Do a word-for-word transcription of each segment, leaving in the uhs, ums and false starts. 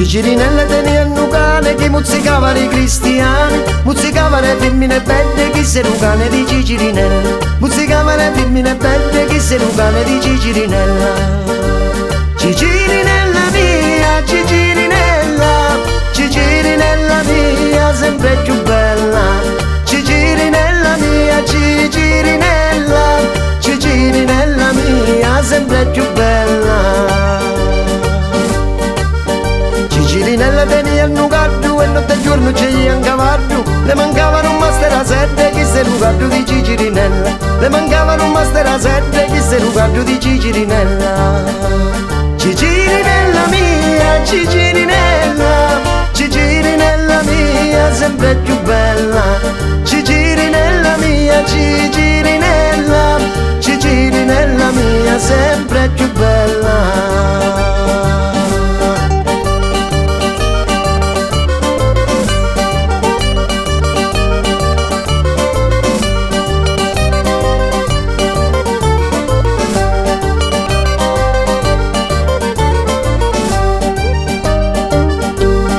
Cicirinella tenia nu cane chi muzzicava li cristiani, muzzicava li fimmini beddi, chissu è lu cane di Cicirinella. Muzzicava li fimmini beddi, chissu è lu cane di Cicirinella. Cicirinella mia, Cicirinella, Cicirinella mia, sempre più bella. Cicirinella mia, Cicirinella, Cicirinella mia, sempre più bella. Cicirinella tenia nu caddu e notte e giornu ci jia 'n cavaddu. Le mancava nu mastru a seddi, chissu è lu caddu di Cicirinella. Le mancava nu mastru a seddi, chissu è lu caddu di Cicirinella. Cicirinella mia, Cicirinella, Cicirinella mia, sempre più bella. Cicirinella mia, Cicirinella, Cicirinella mia, sempre più bella.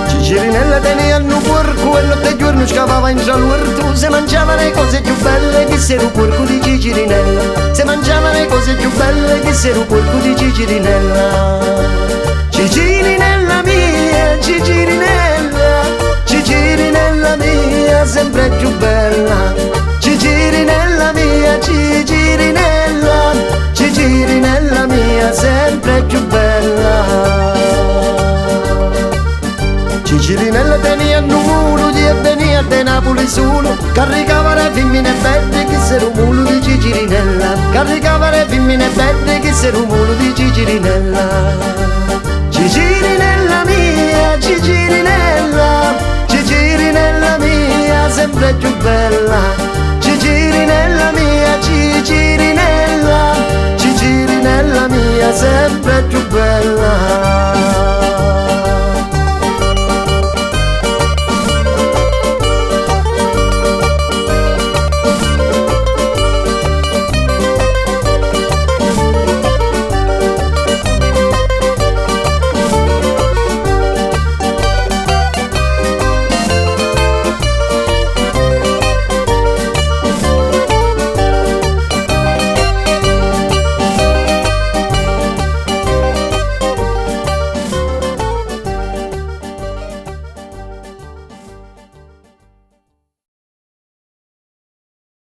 Cicirinella tenia nu porcu e notte e giornu scavava intra l'ortu, se mangiava le cose più belle, chissu è lu porcu di Cicirinella. Se mangiava le cose più belle, chissu è lu porcu di Cicirinella. Cicirinella mia, Cicirinella, Cicirinella mia, sempre più bella. Cicirinella mia, Cicirinella, Cicirinella mia, sempre più bella. Cicirinella tenia nu mulu, jia e venia di Napoli sulu, carricava li fimmini beddi, chissu è lu mulu di Cicirinella. Carricava li fimmini beddi, chissu è lu mulu di Cicirinella.